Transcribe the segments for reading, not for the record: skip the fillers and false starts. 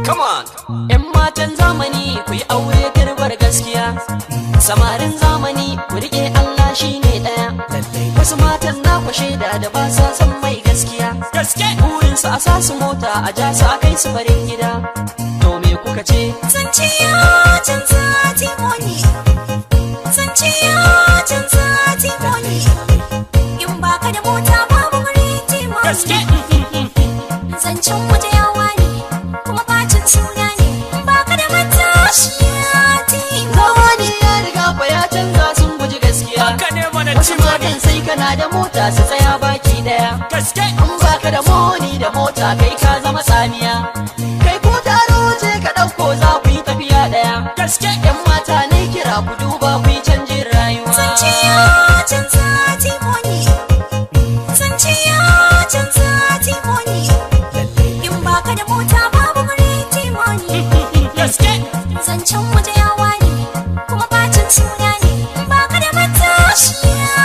Come on! ‘Yan matan zamani, ku yi aure turbar gaskiya. Samarin zamani, ku riƙe Allah, shi ne ɗaya. Wasu matan na ku shaida da ba sa son mai gaskiya. Gaske. Burinsu a sa su mota, a ja su a kai su farin gida. To, me kuka ce? Zance ya canza, T-Money. Zance ya canza, T-Money. In baka da mota, babu wuri, T-Money. Gaske. Zancen waje yawa ne, kuma bacin suna ne. In baka da matashiya, T-Money. Zamani ya riga fa ya canza, sun guji gaskiya. Haka ne mana. Wasu matan sai kana da mota su tsaya baki daya. Gaske. In baka da money da mota, kai ka zama tsamiya. Kai ko taro ce ka ɗauko, za ku yi tafiya ɗaya. Gaske. Yan mata ne, kira ku duba, ku yi canjin rayuwa. Zance ya canza, T-Money. Zance ya canza, T-Money. In baka da mota, babu wuri, T-Money. Gaske. Zancen waje yawa ne, kuma bacin suna ne. In baka da matashiya,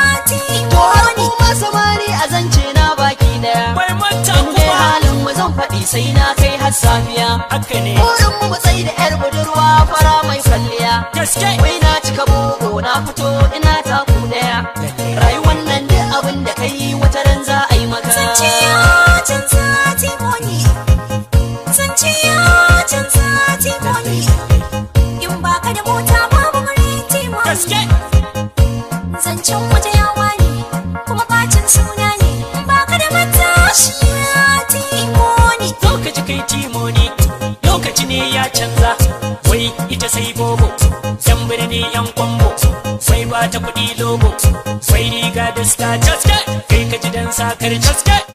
To, har T-Money. kuma samari, a zance na baki daya. Bai manta In dai kuma. halin mu zan faɗi, sai na kai har safiya. Haka ne. Burin mu mu tsai da yar budurwa fara mai kwalliya. Gaske. Wai na cika bogo, na fito ina taku daya. Rayuwar nan, duk abin da kai, wata ran za a yi maka. Zance ya canza, T-Money. Zance ya canza, T-Money. In baka da mota, babu wuri, T-Money. Gaske. Zancen waje yawa ne, kuma bacin suna ne. In baka da matashiya, T-Money. Lokaci kai, T-Money. Lokaci ne ya canza. Wai ita sai bobo. Yan birni, yan kwambo. Wai ba ta kuɗi lobo. Wai riga da ska. Gaske. Kai ka ji dan sakar. Gaske.